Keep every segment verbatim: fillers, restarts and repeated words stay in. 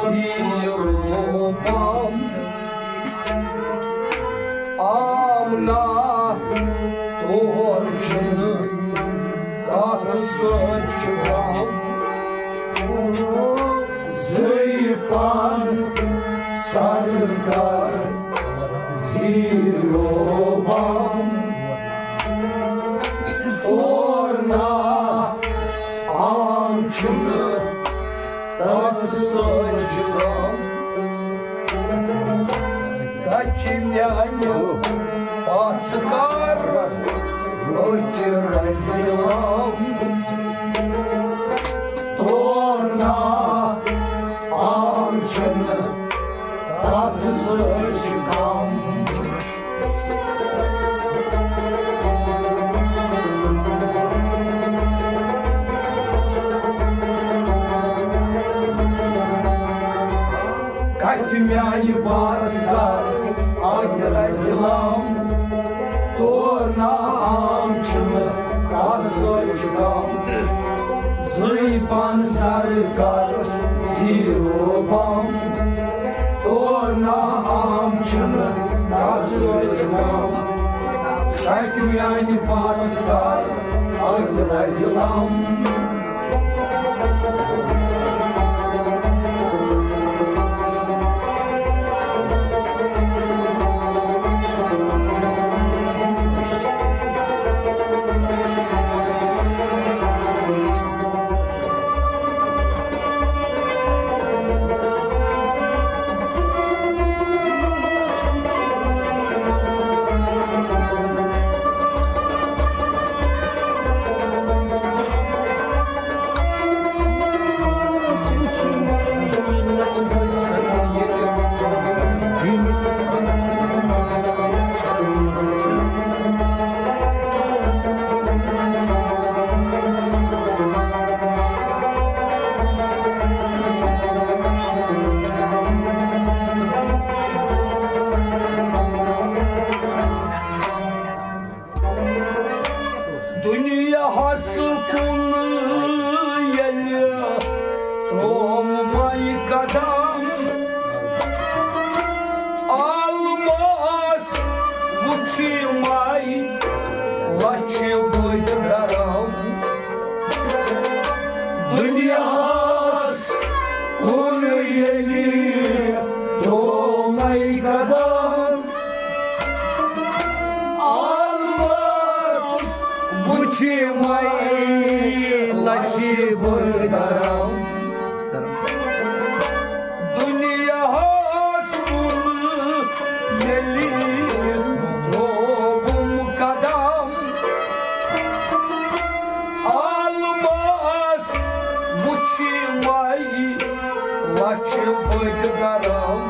Zero bomb آمنا، تور چھُنہٕ کتھ سۭتۍ چھُ غم۔ زٕے پن سرکار زیٖروٗ بم، تور نا عام چھُنہٕ تتھ سۭتۍ چھُ غم۔ کتھِ میانہِ پژھ کر أتھۍ رزِ لم۔ تور نا عام چھُنہٕ تتھ سۭتۍ چھُ غم۔ کتھِ میانہِ پژھ کر أتھۍ رزِ لم۔ تور نا عام چھُنہٕ تتھ سۭتۍ چھُ غم۔ زٕے پن سرکار زیٖروٗ بم، تور نا عام چھُنہٕ تتھ سۭتۍ چھُ غم۔ کتھِ میانہِ پژھ کر أتھۍ رزِ لم۔ دُنیاہَس کُن ییٚلہِ ترٛوومَے قدم، عالمَس وُچھمَے لَچھِ بٔدۍ درم۔ دُنیاہَس کُن ییٚلہِ ترٛوومَے قدم، عالمَس وُچھمَے لَچھِ بٔدۍ درم۔ دُنیاہَس کُن ییٚلہِ ترٛووُم قدم، عالمَس وُچھمَے لَچھِ بٔدۍ درم۔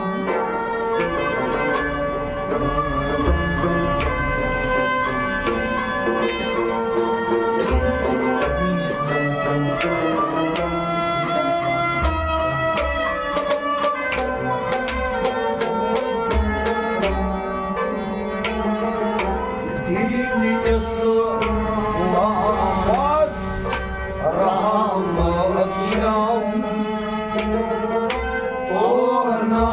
دین اسلامس رحمت چھم، تور نا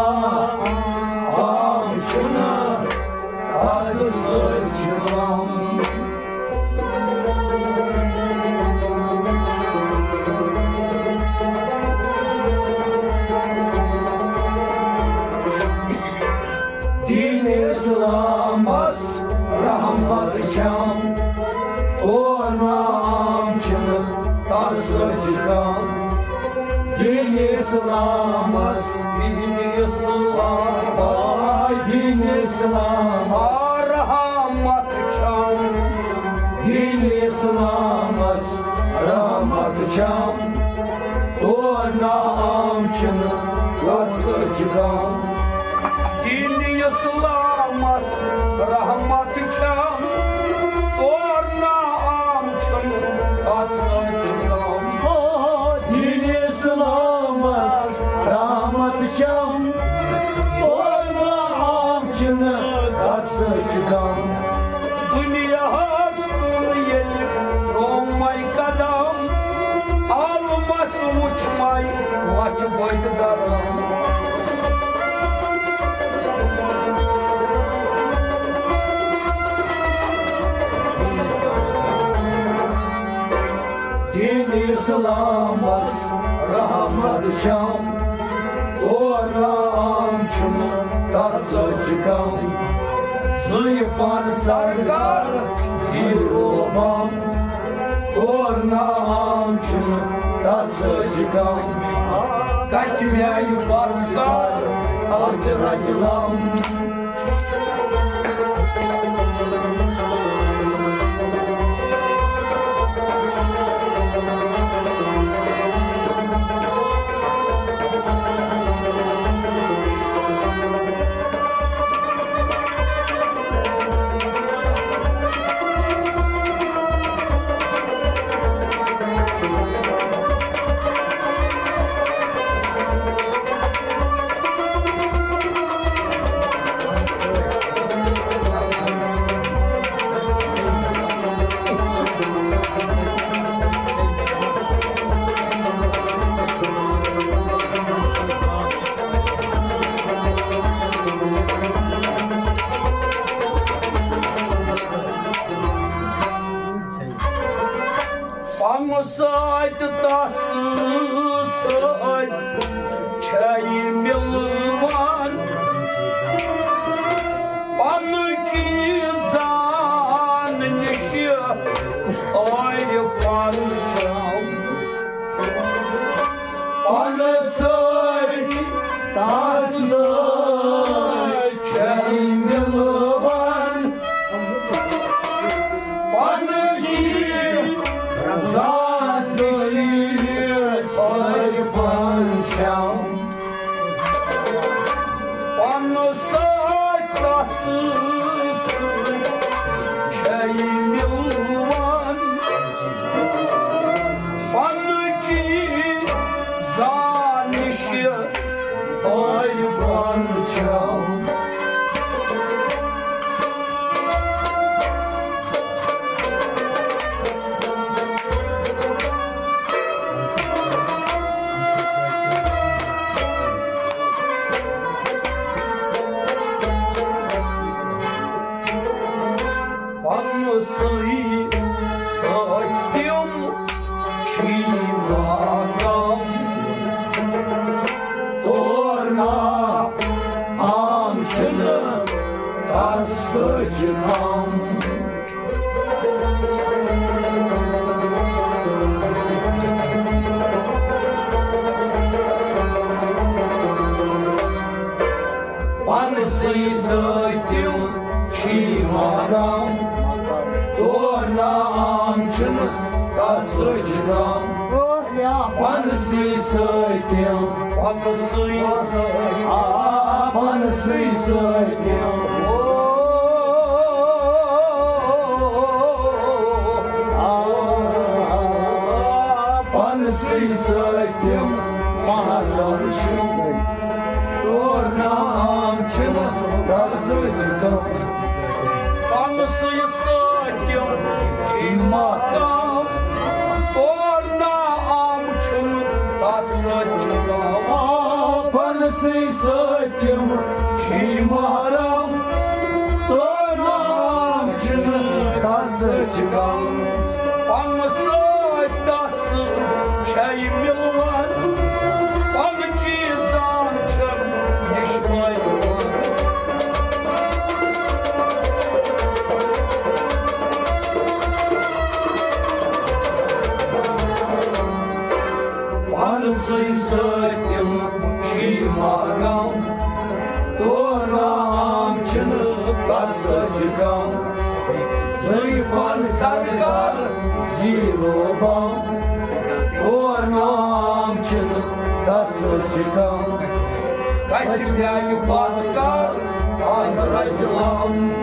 عام چھنہ اتھ سۭتۍ چھم۔ دین اسلامس رحمت چھم، تور نا عام چھنہ تتھ سۭتۍ چھُ غم۔ دین اسلامس، دین اسلام، آ، دین اسلام، آ، رحمت چھم۔ دین اسلامس رحمت چھم، تور نا عام چھنہ تتھ سۭتۍ چھُ غم۔ دین اسلامس رحمت چھم، تور نا عام چھنہ تتھ سۭتۍ چھُ غم۔ آ، دین اسلامس رحمت چھم، تور نا عام چھنہ تتھ سۭتۍ چھُ غم۔ دُنیاہَس کُن ییٚلہِ ترٛوومَے قدم، عالمَس وُچھمَے چھُ بٔڑۍ کران۔ دین اسلامس رحمت شام، تور عام چھُنہٕ تتھ سۭتۍ کم۔ زٕے پن سرکار زیٖرو بم، تور عام چھُنہٕ تتھ سۭتۍ کم۔ کتہِ میانہِ پرس کر اتھ رزِ لم۔ پنہٕ سۭتۍ تس سۭتۍ چھے مِلوان، پنہٕ چیٖزن نِش عٲرفن چھم۔ پنہٕ سۭتۍ تس سۭتۍ چھے مِلوان، پنٕنۍ ذات شریٖف عٲرفن چھم۔ پنہٕ سۭتۍ تس سۭتۍ چھے مِلوان، پنٕنۍ ذات نِش عٲرفن چھم۔ پنسٕے سۭتۍ تِم چھی ماتام۔ تور نا عام چھِنہٕ تَتھ سۭتۍ کم۔ پنسٕے سۭتۍ تِم چھی ماتام، تور نا عام چھِنہٕ تَتھ سۭتۍ کم۔ پنسٕے سۭتۍ تِم، پنسٕے سۭتۍ، آ، پنسٕے سۭتۍ تِم۔ آ، پنسٕے سۭتۍ تِم محرم چھِ۔ تور نا عام چھِنہٕ تَتھ سۭتۍ کم۔ پنسٕے سۭتۍ تِم چھی ماتام، تور نا عام چھِنہٕ تَتھ سۭتۍ کم۔ آ، پنسٕے سۭتۍ تِم چھی ماتام، تور نا عام چھِنہٕ تَتھ سۭتۍ کم۔ پنہٕ سۭتۍ تَس چھے مِلوان، پنہٕ چیٖزن چھم نِش مٲلوان۔ پنسٕے سۭتۍ تِم چھی ماتام، تور نا عام چھِنہٕ تَتھ سۭتۍ کم۔ زٕے پن سرکار زیٖرو بم، تور نا عام چھِنہٕ تَتھ سۭتۍ کم۔ کتہِ میانہِ پس کر اتھ رزِ لم۔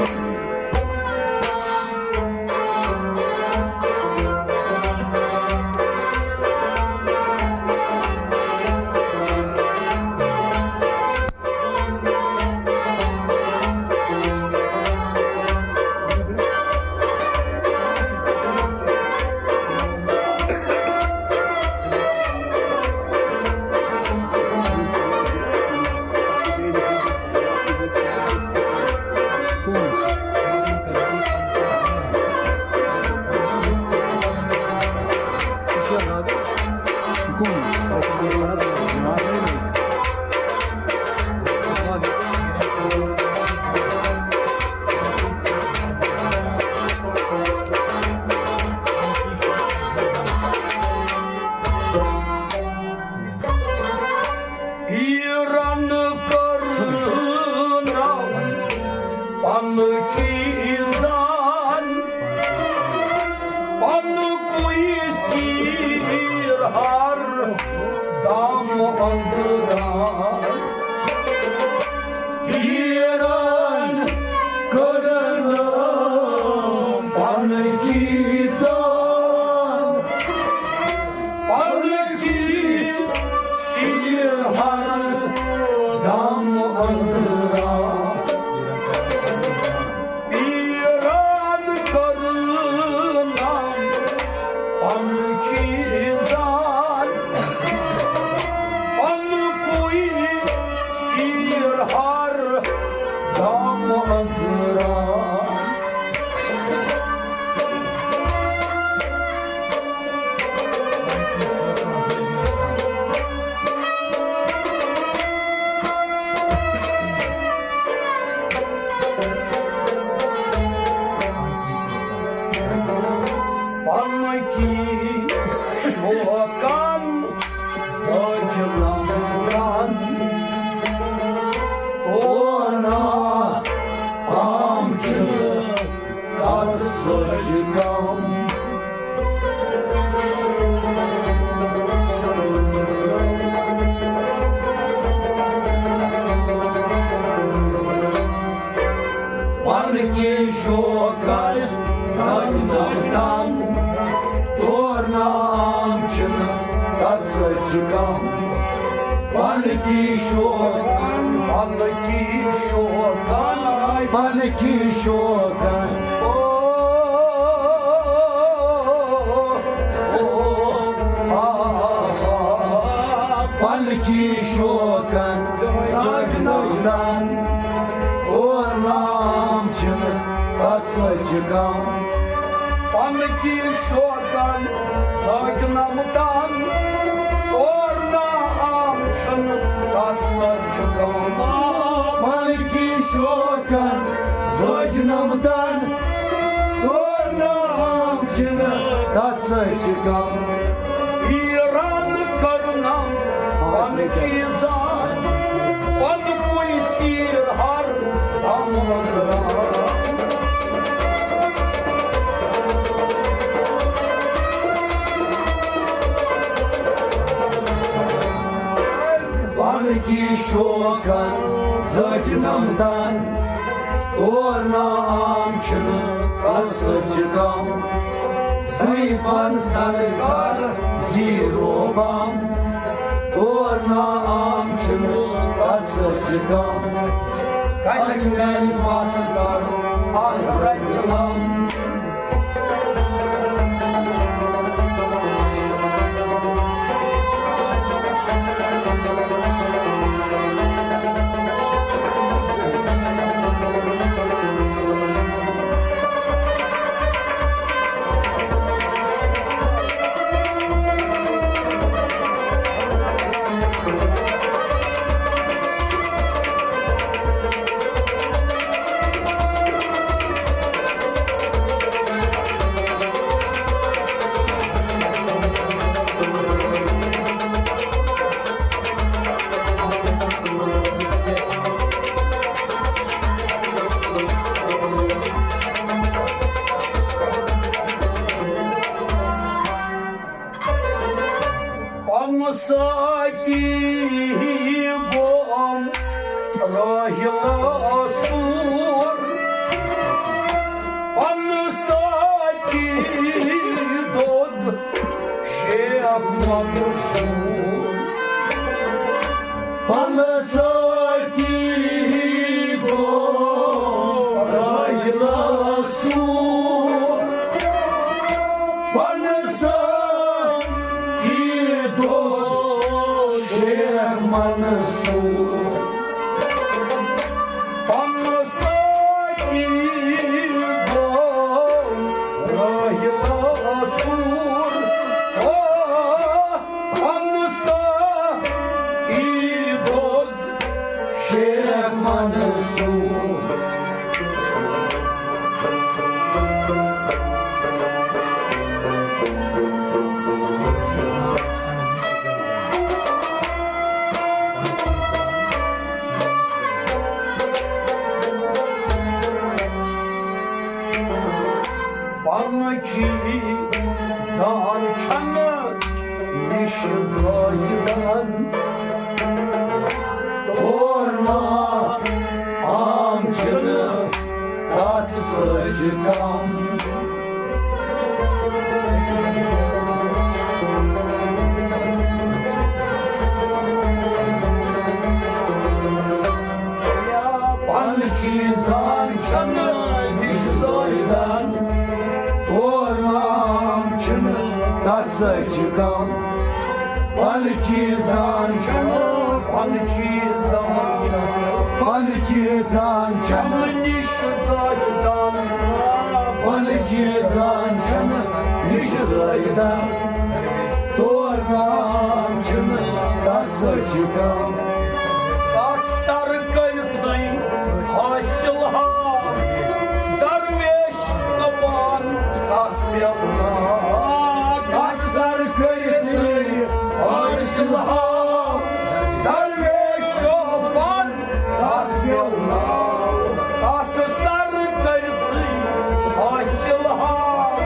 پیرن کٔرنم پنہٕ چیٖزن، پنہٕ کُے سیٖر ہر دم أنٛزران۔ پیرن کٔرنم پنہٕ چیٖزن، پنہٕ چیٖز سیٖر ہر دم أنٛزران۔ پیرن کٔرنم پنہٕ چیٖزن، پنہٕ کُے سیٖر ہر دم أنٛزران۔ پنٕکی شوقن سجنم دان، تونا عام چھِ تتھ سۭتۍ کم۔ پنٕکی شوقن تام زانٛہہ تام، تور نام چھُنہٕ تتھ سۭتۍ چھُ کم۔ پنٕکی شوقن، پنٕکی شوقن، پنٕکی شوقن۔ او، او، آ، آ، آ۔ پنٕکی شوقن سۭتۍ نوتن، اور نام چھُنہٕ تتھ سۭتۍ چھُ کم۔ پنٕکی شوقن سۭتۍ نوتن، اور نام چھُنہٕ تتھ سۭتۍ چھُ کم۔ پنٕکی شوقن سۭتۍ نوتن، اور نام چھُنہٕ تتھ سۭتۍ چھُ کم۔ پیرن کٔرنم پنٕکی زان، پنٕکُے سیٖر ہر دم أنٛزران۔ پنٕکی شوقن سۭتۍ نوتن، اور نام چھُنہٕ تتھ سۭتۍ چھُ کم۔ زٕے پن سرکار زیٖرو بم، اور نام چھُنہٕ تتھ سۭتۍ چھُ کم۔ کتہِ میانہِ پتھ کر اتھ رزِ لم۔ پنہٕ سۭتی گوم راحلہ سوٗر، پنہٕ سۭتی دوٚد شیخ منصور۔ پنہٕ سۭتی گوٚو راحلہ سوٗر، پنہٕ سۭتی دوٚد شیخ منصور۔ پنہٕ سۭتی گوٚو راحلہ سوٗر۔ او، پنہٕ سۭتی سۭتۍ چھِ کم۔ پنہٕ چیٖزان چھنہٕ ہِش زٲیدان، تور نام چھُنہٕ تتھ سۭتۍ چھِ کم۔ پنہٕ چیٖزان چھنہٕ، پنہٕ چیٖزان چھنہٕ، پنہٕ چیٖزان چھنہٕ نِش زٲیدان، پنہٕ چیٖزان چھنہٕ نِش زٲیدان، تور نام چھُنہٕ تتھ سۭتۍ چھِ کم۔ تتھ سر کٔرِتھٕے حٲصِل ہا درویش دپان، تتھ مےٚ تتھ سر کٔرِتھٕے حٲصِل ہا درویش دپان، تتھ مےٚ تتھ سر کٔرِتھٕے حٲصِل ہا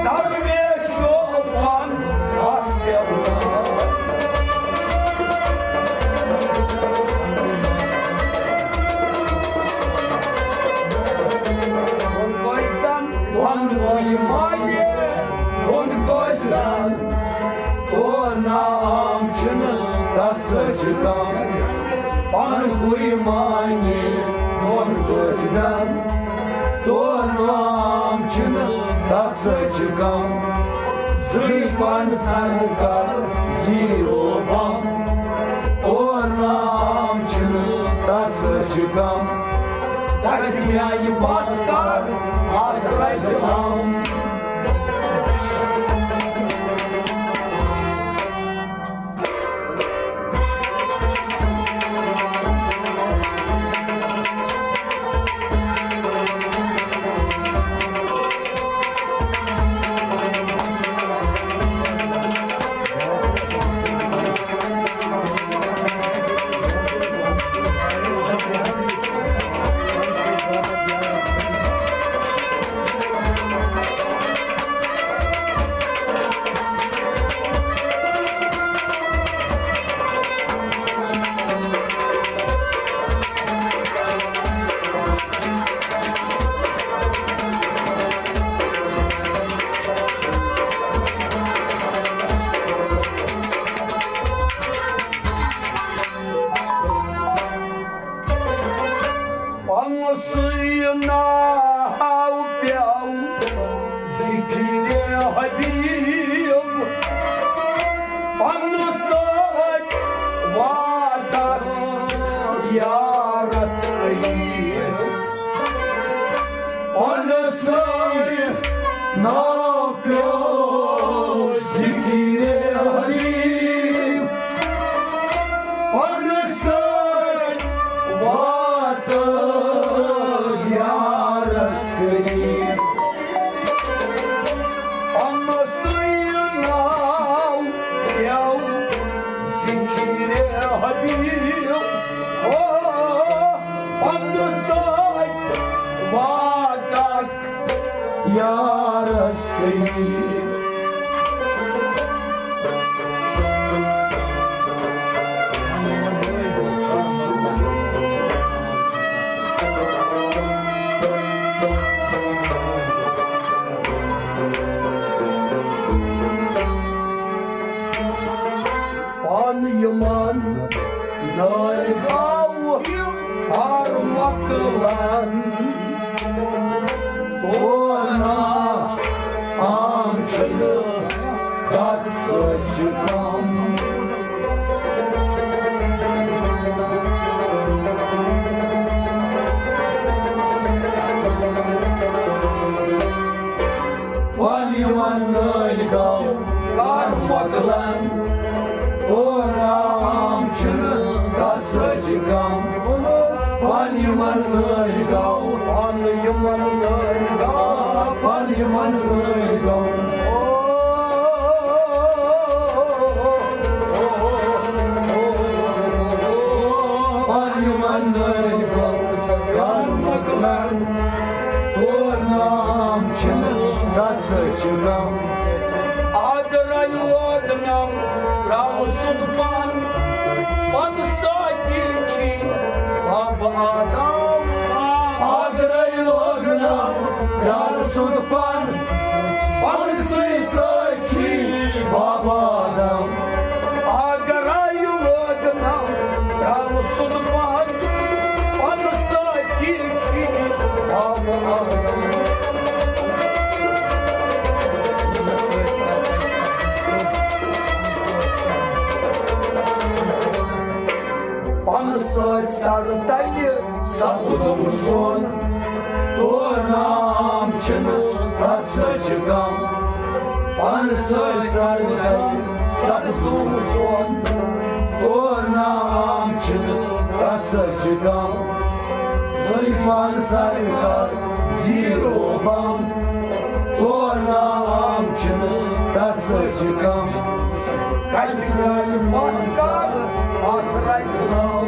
درویش دپان، تتھ مےٚ وۄن کٲنٛسہِ دَن، وۄن وۄنۍ مانہِ، وۄن کٲنٛسہِ دَن، تور نام چھُنہٕ تتھ سۭتۍ چھِ کم۔ پنہٕ کُے مانہِ، وۄن کٲنٛسہِ دَن، تور نام چھُنہٕ تتھ سۭتۍ چھِ کم۔ زٕے پن سر کر زیٖرو بم، تور نام چھُنہٕ تتھ سۭتۍ چھِ کم۔ تتھ جایہِ بس کر اتھ رزِ لم۔ پنسٕے ناو پیٚو ذِکرِ حبیٖب، پنہٕ سۭتۍ واتکھ یارس قریٖب۔ پنسٕے ناو پیٚو ذِکرِ حبیٖب، پنہٕ سۭتۍ واتہٕ یارس قریٖب۔ پنسٕے ناو پیٚو ذِکرِ حبیٖب، ہو، پنہٕ سۭتۍ واتکھ یارس قریٖب۔ پن یِمن نٲلۍ گاوٕ کر مۄکلان۔ تور نا عام چھُنہٕ کتھ سۭتۍ چھُ کم۔ پن یِمن نٲلۍ گاوٕ کر مۄکلان۔ تور عام چھُنہٕ کتھ سۭتۍ چھِ کم۔ پن یِمن نٲلۍ گاوٕ۔ پن یِمن نٲلۍ گاوٕ۔ پن یِمن نٲلۍ گاوٕ۔ پن یِمن نٲلۍ گاوٕ کر مۄکلان۔ تور عام چھُنہٕ کتھ سۭتۍ چھِ کم۔ آدرے لوگنم ترٛاو سُلطان، پن سۭتی چھی بب آدم۔ آدرے لوگنم سُنٛد پن، پنسٕے سۭتۍ چھُ بابا دم۔ اگر آیہِ وٲدنم، ترٛاو سُنٛد پن، پنہٕ سۭتۍ چھُ بابا دم۔ پنہٕ سۭتۍ سر تلہِ سپُدُم سۄن، تور نام چھُنہٕ تتھ سۭتۍ چھِ کم۔ پنہٕ سۭتۍ سر تلہِ سپُدُم سۄن، تور نام چھُنہٕ تتھ سۭتۍ چھِ کم۔ زٔنۍ پن سر کر زیٖرو بم، تور نام چھُنہٕ تتھ سۭتۍ چھِ کم۔ کتہِ میانہِ پژھ کر اتھ رژھِ ناو۔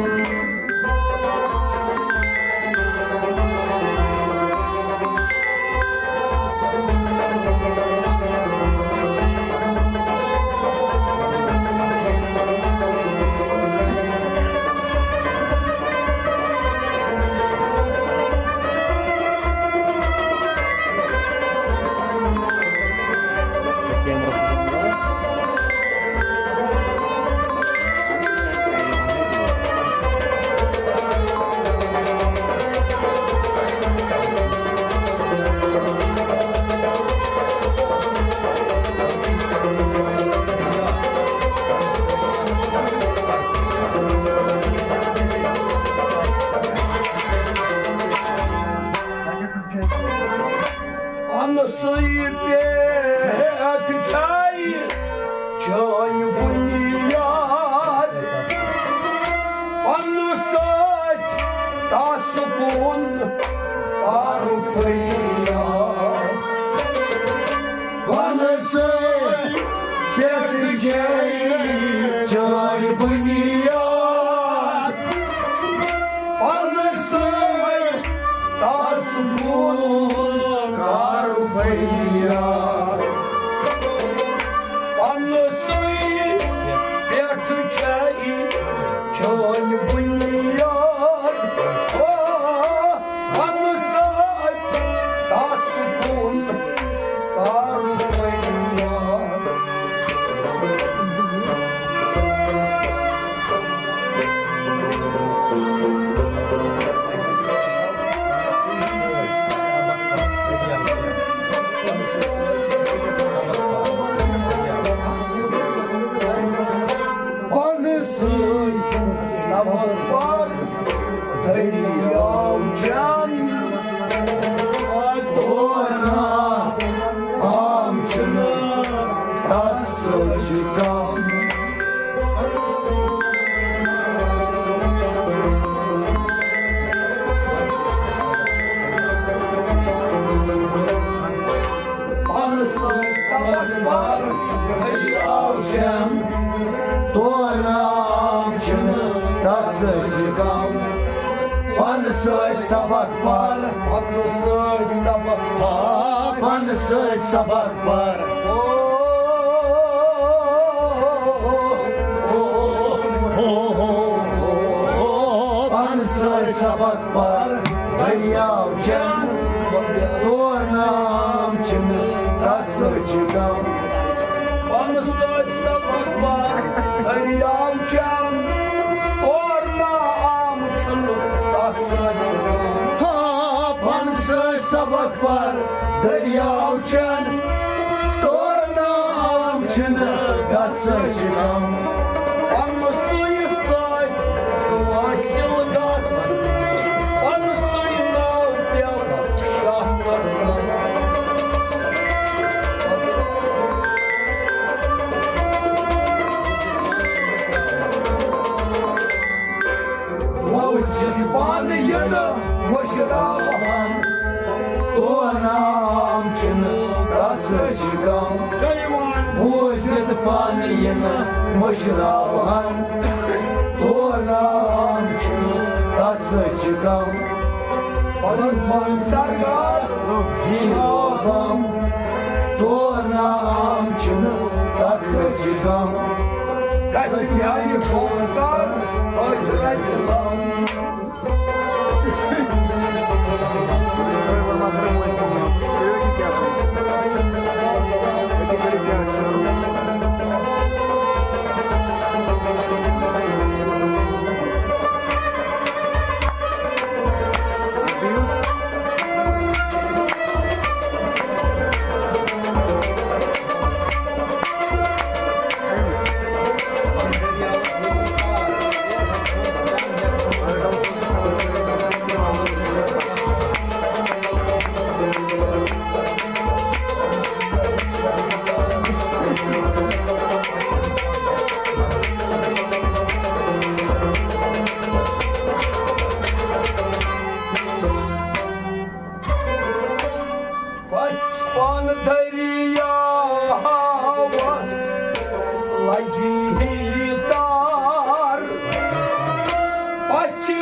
پنسٕے پٮ۪ٹھ چھے چٲنۍ بُنیاد، پنہٕ سۭتۍ تس کُن کر فریاد۔ پنسٕے پٮ۪ٹھ چھے چٲنۍ بُنیاد، پنسٕے تس کُن کر فریاد۔ پنسٕے پٮ۪ٹھ چھے چٲنۍ بُنیاد، او، پنسٕے تس کُن کر فریاد۔ پنسٕے سبق پر دٔریاو چٮ۪ن۔ تور نام چھُنہٕ تتھ سۭتۍ چھِ کم۔ پنسٕے سبق پر دٔریاو چٮ۪ن، تور نام چھُنہٕ تتھ سۭتۍ چھِ کم۔ پنسٕے سبق پر، پنسٕے سبق پر، پنسٕے سبق پر۔ او، او، او، او، او، پنسٕے سبق پر دٔریاو چٮ۪ن، تور نام چھُنہٕ تتھ سۭتۍ چھِ کم۔ پنسٕے سبق پر دٔریاو چٮ۪ن، تور نام چھُنہٕ تتھ سۭتۍ چھِ کم۔ ہا، پنسٕے سبق پر دٔریاو چٮ۪ن، تور نام چھُنہٕ تتھ سۭتۍ چھِ کم۔ پنسٕے سۭتۍ سُہ وٲصِل گژھ، پنسٕے ناو پٮ۪و شاہ قسمت۔ بوٗزِتھ پانہٕ یِنہٕ مٔشراوہن، تور نام چھُنہٕ تتھ سۭتۍ چھِ کم۔ بوٗزِتھ پانہٕ یِنہٕ مٔشراوہن، تور نام چھُنہٕ تتھ سۭتۍ چھِ کم۔ پنُن پان سرکار زیٖرو بم، تور نام چھُنہٕ تتھ سۭتۍ چھِ کم۔ کتہِ میانہِ پونٛسہٕ کر أتھۍ رژھِ لم۔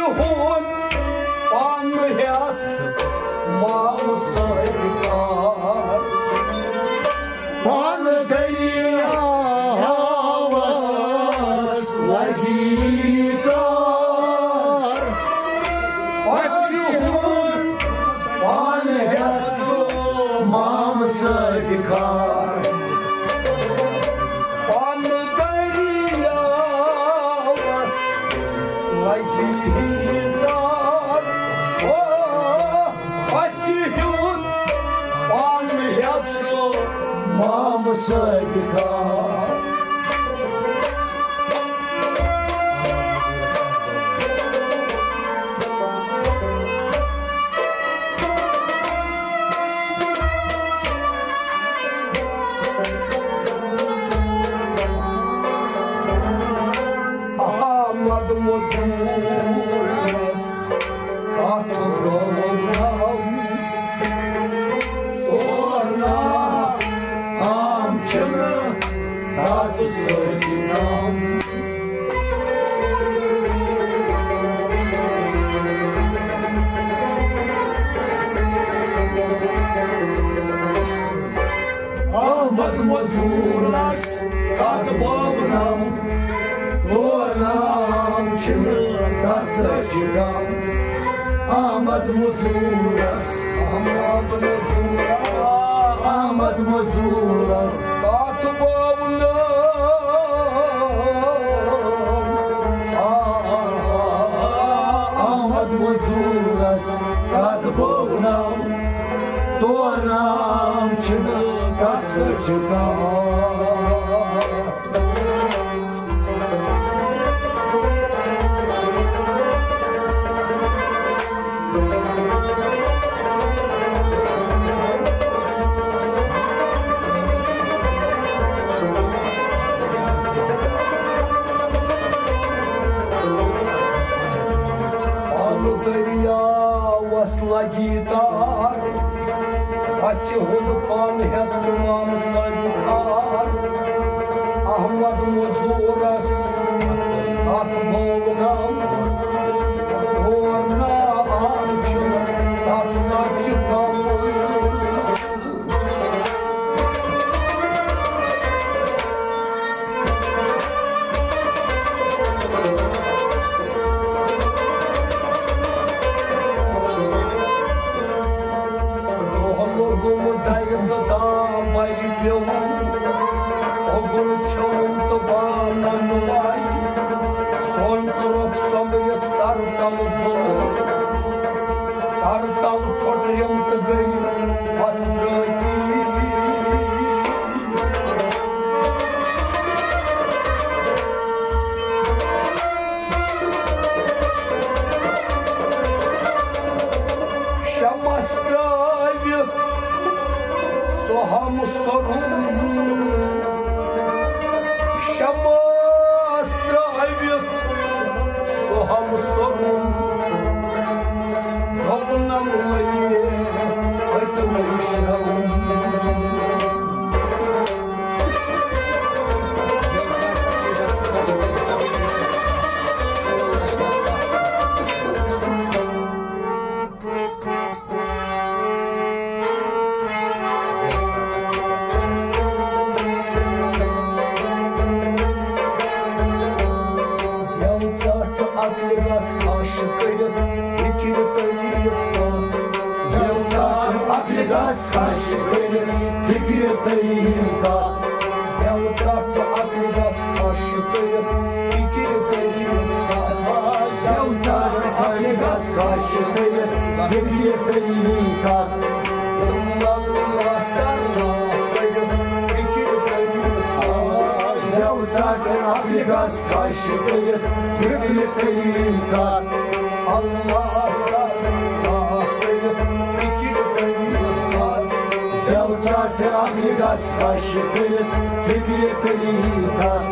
ہُنٛد پن ہٮ۪تھ مامہٕ سۭتۍ کار۔ پن دٔریاوس لگی تار۔ پژھِ ہُنٛد پن ہٮ۪تھ مامہٕ سۭتۍ کار۔ پن دٔریاوس لگی تار۔ او، پژھِ ہُنٛد پن ہٮ۪تھ مامہٕ سۭتۍ کار۔ آمد مزوٗرس کتھ گوٚو ناو؟ اور نا عام چھِنہٕ تتھ سۭتۍ کم۔ آمد مزوٗرس کتھ بٲونم، اور نام چھِنہٕ تتھ سۭتۍ چھِ غم۔ آمد مزوٗرس، آمد مزوٗرس، آمد مزوٗرس کتھ بٲونم۔ آ، آ، آ، آ، آمد مزوٗرس کتھ بٲونم۔ تور نام چھُنہٕ کتھ سۭتۍ چھُ کانٛہہ۔ آلہٕ دٔریاوس لگی تار، پژھِ ہُنٛد پن ہٮ۪تھ چھُ مامہٕ سۭتۍ کھار۔ احمد مزوٗرس کتھ بٲونم، اور نا عام چھُنہٕ تتھ سۭتۍ چھُ کم۔ دۄہ لوٚگُم دَیہِ تہٕ دام بَیہِ پیوٚم، اوٚبُر ژھیوٚن تہٕ بانَن لَے۔ سۄن تہٕ رۄپھ سۄمبرِتھ سَر تَل زوٚل۔ تر تل پھٹرِم تہٕ گٔے پھسرٲتی۔ شمس ترٲوِتھ سُہ ہم سرُن۔ شمس ترٲوِتھ سُہ ہم سرُن۔ دوٚپنم لَیے پٔتمَے شرٛون۔ زٮ۪و ژٹھ عقلہِ گژھ خاش کٔرِتھ فِکرِ تٔریٖتھ کتھ۔ زٮ۪و ژٹھ عقلہِ گژھ خاش کٔرِتھ فِکرِ تٔریٖتھ کتھ۔ زٮ۪و ژٹھ عقلہِ گژھ خاش کٔرِتھ فِکرِ تٔریٖتھ کتھ۔ زٮ۪و ژٹھ عقلہِ گژھ خاش کٔرِتھ فِکرِ تٔریٖتھ کتھ۔ دِل اللہ سر نا کٔرِتھ فِکرِ تٔریٖتھ کتھ۔ زٮ۪و ژٹھ عقلہِ گژھ خاش کٔرِتھ فِکرِ تٔریٖتھ کتھ۔ اللہ سر نا کٔرِتھ فِکرِ تٔریٖتھ کتھ۔ زٮ۪و ژٹھ عقلہِ گژھ خاش کٔرِتھ فِکرِ تٔریٖتھ کتھ۔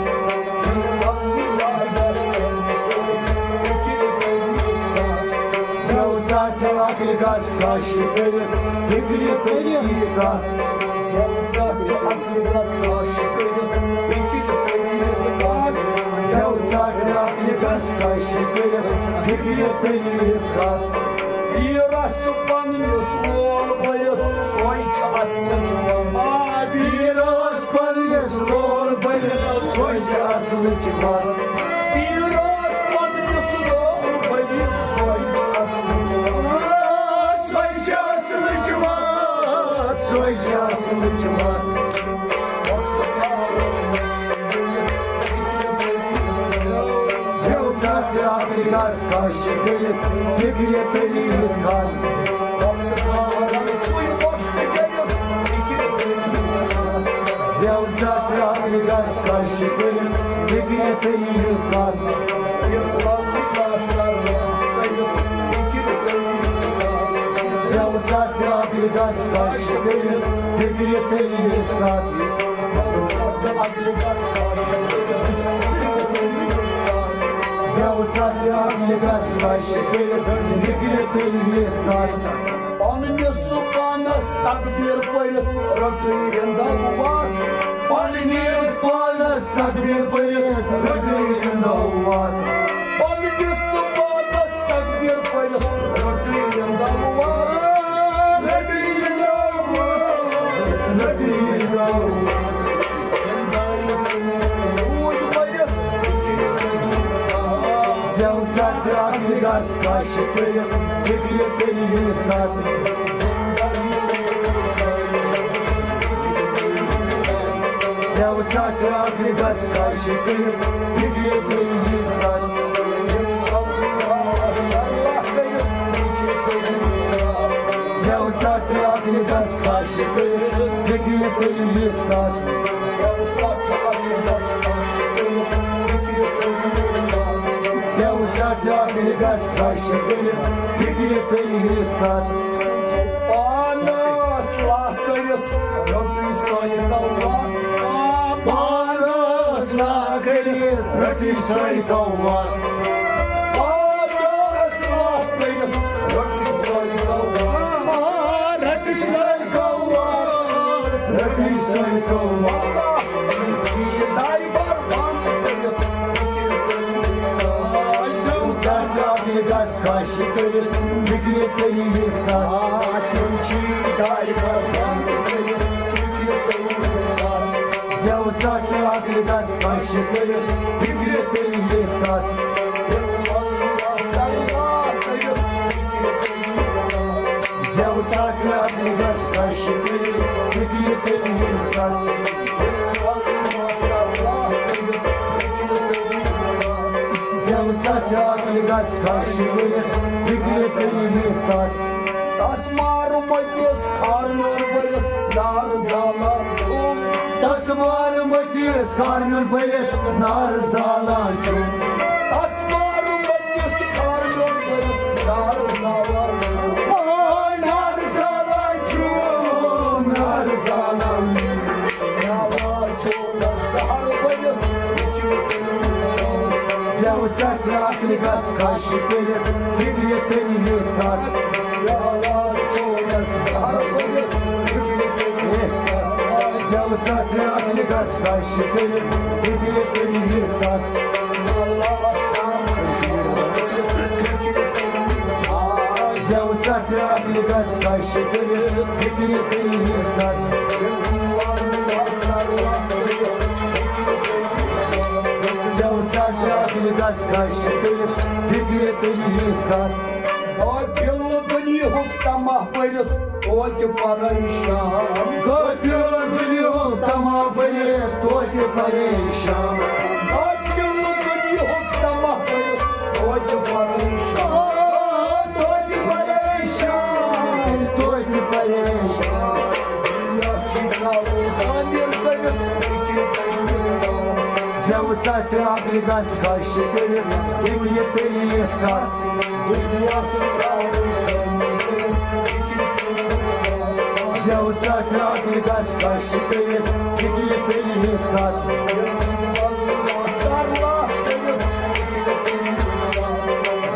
زٮ۪و ژٹھ عقلہِ گژھ خاش کٔرِتھ فِکرِ تٔریٖتھ کتھ۔ زٮ۪و ژٹھ عقلہِ گژھ خاش کٔرِتھ فِکرِ تٔریٖتھ کتھ۔ زٮ۪و ژٹھ عقلہِ گژھ خاش کٔرِتھ فِکرِ تٔلِتھ کَتھ۔ پیٖرَس پنٛنِس لول بٔرِتھ، سۄے چھِ اَصلٕچ وَتھ۔ آ، پیٖرَس پنٛنِس لول بٔرِتھ، سۄے چھِ اَصلٕچ وَتھ۔ پیٖرَس پنٛنِس لول بٔرِتھ، سۄے چھِ اَصلٕچ وَتھ۔ آ، سۄے چھِ اَصلٕچ وَتھ، سۄے چھِ اَصلٕچ وَتھ۔ زٮ۪و ژَٹھ اَکھ گِلاس کَش کٔرِتھ، فِکرِ تٔلِتھ کَتھ۔ زٮ۪و ژَٹھ اَکھ گِلاس کَش کٔرِتھ، فِکرِ تٔلِتھ کَتھ۔ زٮ۪و ژَٹھ اَکھ گِلاس کَش کٔرِتھ، فِکرِ تٔلِتھ کَتھ۔ زٮ۪و ژَٹھ اَکھ گِلاس کَش کٔرِتھ، فِکرِ تٔلِتھ کَتھ۔ پننِس پانس تقدیر پٔرِتھ رٔٹٕے رِنٛدو وَتھ۔ پننِس پانس تقدیر پٔرِتھ رٔٹٕے رِنٛدو وَتھ۔ پننِس پانس تقدیر پٔرِتھ رٔٹٕے رِنٛدو وَتھ۔ رٔٹٕے رِنٛدو وَتھ، رٔٹٕے رِنٛدو وَتھ۔ روٗد پٔرِتھ زٮ۪و ژَٹھ اَکھ گِلاس کَش کٔرِتھ، فِکرِ تٔلِتھ کَتھ۔ زٮ۪و ژَٹھ اَکھ گِلاس کَش کٔرِتھ، فِکرِ تٔلِتھ کَتھ۔ زٮ۪و ژَٹھ اَکھ گِلاس کَش کٔرِتھ، فِکرِ تٔلِتھ کَتھ۔ زٮ۪و ژَٹھ اَکھ گِلاس کَش کٔرِتھ، فِکرِ تٔلِتھ کَتھ۔ پانس لاہ کٔرِتھ رٔٹٕے سۄے کَوات۔ پانس لاہ کٔرِتھ رٔٹٕے سۄے کَوات۔ پانس لاہ کٔرِتھ رٔٹٕے سۄے کَوات۔ رٔٹٕے سۄے کَوات، رٔٹٕے سۄے کَوات۔ زٮ۪و ژَٹھ اَکھ گِلاس کَش کٔرِتھ، فِکرِ تٔلِتھ کَتھ۔ تِم چھی دارِ بَر بنٛد کٔرِتھ، فِکرِ تٔلِتھ کَتھ۔ زٮ۪و ژَٹھ اَکھ گِلاس کَش کٔرِتھ، فِکرِ تٔلِتھ کَتھ۔ زٮ۪و ژَٹھ اَکھ گِلاس کَش کٔرِتھ، فِکرِ تٔلِتھ کَتھ۔ زٮ۪و ژَٹھ اَکھ گِلاس کَش کٔرِتھ، فِکرِ تٔلِتھ کَتھ۔ تس مارٕ مٔتِس خارنیُن بٔرِتھ نار زالان چھُم۔ تس مارٕ مٔتِس خارنیُن بٔرِتھ نار زالان چھُم۔ تس مارٕ مٔتِس خارنیُن بٔرِتھ نار زالان چھُم۔ آ، نار زالان چھُم، نار زالان چھُم۔ زٮ۪و ژَٹھ اَکھ گِلاس کَش کٔرِتھ، فِکرِ تٔلِتھ کَتھ۔ زٮ۪و ژَٹھ اَکھ گِلاس کَش کٔرِتھ، فِکرِ تٔلِتھ کَتھ۔ زٮ۪و ژَٹھ اَکھ گِلاس کَش کٔرِتھ، فِکرِ تٔلِتھ کَتھ۔ زٮ۪و ژَٹھ اَکھ گِلاس کَش کٔرِتھ، فِکرِ تٔلِتھ کَتھ۔ غٲفِل دُنیاہُک طمع بٔرِتھ توتہِ پریشان۔ غٲفِل دُنیاہُک طمع بٔرِتھ توتہِ پریشان۔ غٲفِل دُنیاہُک طمع بٔرِتھ توتہِ پریشان۔ توتہِ پریشان، توتہِ پریشان۔ دُنیا چھُ ترٛاوُن تعمیٖر کٔرِتھ۔ زٮ۪و ژَٹھ اَکھ گِلاس کَش کٔرِتھ، فِکرِ تٔلِتھ کَتھ۔ زٮ۪و ژَٹھ اَکھ گِلاس کَش کٔرِتھ، فِکرِ تٔلِتھ کَتھ۔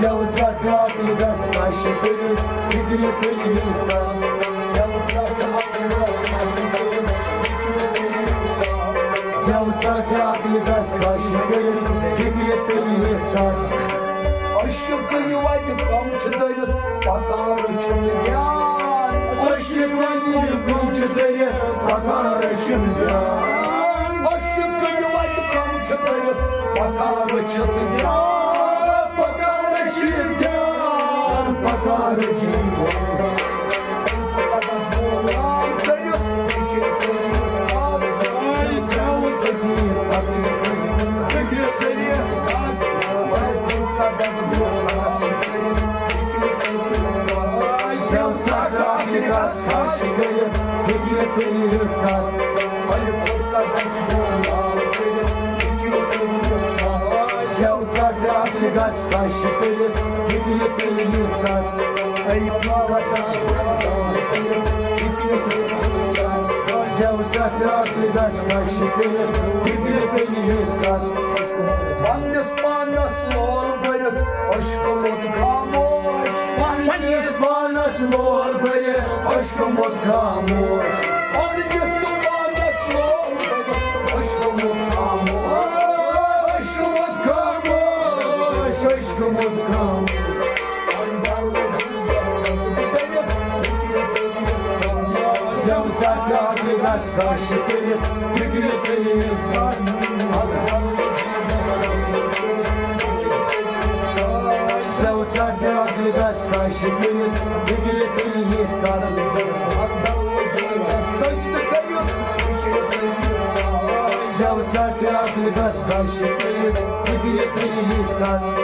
زٮ۪و ژَٹھ اَکھ گِلاس کَش کٔرِتھ، فِکرِ تٔلِتھ کَتھ۔ زٮ۪و ژَٹھ اَکھ گِلاس کَش کٔرِتھ، فِکرِ تٔلِتھ کَتھ۔ عشقٕے وَتہِ کَم چھِ دٔرِتھ، پَکان رٔچھِتھ دیان۔ عشقٕے وَتہِ کَم چھِ دٔرِتھ، پَکان رٔچھِتھ دیان۔ عشقٕے وَتہِ کَم چھِ دٔرِتھ، پَکان رٔچھِتھ دیان۔ پَکان رٔچھِتھ دیان، پَکان رٔچھِتھ دیان۔ گژھ کش کٔرِتھ، فِکرِ تیٚلہِ یہِ کَتھ۔ اے خۄدا، زٮ۪و ژَٹھ اَکھ گژھ کش کٔرِتھ، فِکرِ تیٚلہِ یہِ کَتھ۔ پننِس پانس لول بٔرِتھ، عشقہٕ موٚت خاموش۔ پننِس پانس لول بٔرِتھ، عشقہٕ موٚت خاموش۔ پننِس پانس لول بٔرِتھ، عشقہٕ موٚت خاموش۔ عشقہٕ موٚت خاموش، عشقہٕ موٚت خاموش۔ زٮ۪و ژَٹھ اَکھ گژھ کش کٔرِتھ، فِکرِ تیٚلہِ یہِ کَتھ۔ زٮ۪و ژَٹھ اَکھ گژھ کش کٔرِتھ، فِکرِ تیٚلہِ یہِ کَتھ۔ زٮ۪و ژَٹھ اَکھ گژھ کش کٔرِتھ، فِکرِ تیٚلہِ یہِ کَتھ۔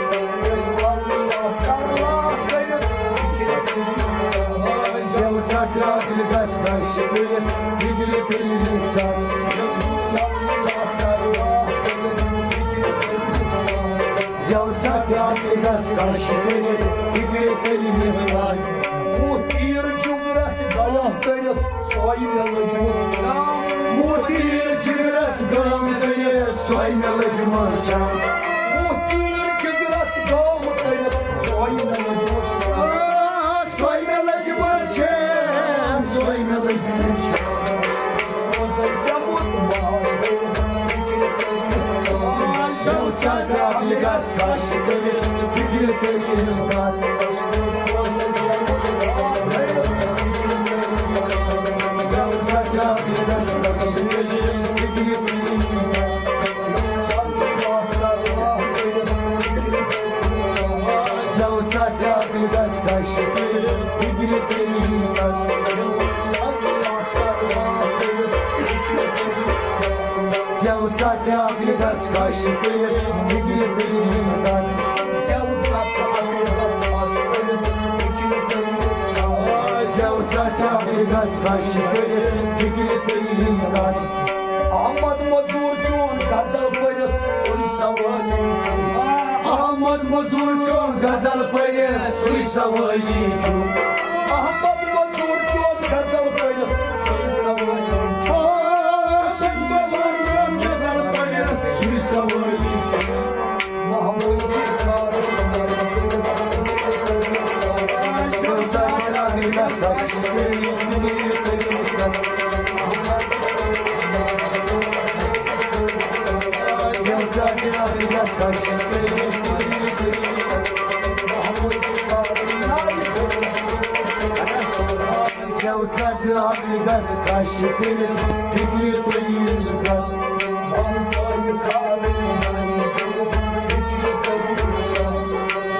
زٮ۪و ژَٹھ اَکھ گژھ کش کٔرِتھ، فِکرِ تیٚلہِ یہِ کَتھ۔ زٮ۪و ژَٹھ اَکھ گژھ کش کٔرِتھ، فِکرِ تیٚلہِ یہِ کَتھ۔ وُہ تیٖر جُگرس غم کٔرِتھ، سۄے مےٚ لٔجمٕژ چھام۔ وُہ تیٖر جِگرس غم کٔرِتھ، سۄے مےٚ لٔجمٕژ چھام۔ وُہ تیٖر جِگرس غم کٔرِتھ، سۄے مےٚ لٔجمٕژ چھام۔ آ، سۄے مےٚ لٔجمٕژ چھام، سۄے مےٚ لٔجمٕژ چھام۔ سوزَے پٮ۪مُت باوُل۔ زٮ۪و ژَٹھ اَکھ گژھ کش کٔرِتھ، فِکرِ تیٚلہِ یہِ کَتھ۔ زٮ۪و ژَٹھ اَکھ گژھ کش کٔرِتھ، فِکرِ تیٚلہِ یہِ کَتھ۔ زٮ۪و ژَٹھ اَکھ گژھ کش کٔرِتھ، فِکرِ تیٚلہِ یہِ کَتھ۔ زٮ۪و ژَٹھ اَکھ گژھ کش کٔرِتھ، فِکرِ تیٚلہِ یہِ کَتھ۔ زٮ۪و ژَٹھ اَکھ گژھ کش کٔرِتھ، فِکرِ تیٚلہِ یہِ کَتھ۔ احمد مزور چون غزل پٔرِتھ، سُے سوٲلی چھُ۔ احمد مزور چون غزل پٔرِتھ، سُے سوٲلی چھُ۔ احمد مزور چون غزل پٔرِتھ، سُے سوٲلی چھُ۔ احمد مزور چون غزل پٔرِتھ، سُے سوٲلی چھُ۔ محمود زٮ۪و ژَٹھ اَکھ گژھ کش کٔرِتھ، فِکرِ تیٚلہِ یہِ کَتھ۔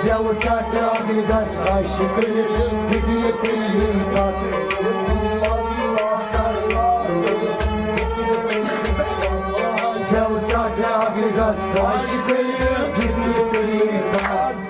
زٮ۪و ژَٹھ اَکھ گژھ کش کٔرِتھ، فِکرِ تیٚلہِ یہِ کَتھ۔ زٮ۪و ژَٹھ اَکھ گژھ کش کٔرِتھ، فِکرِ تیٚلہِ یہِ کَتھ۔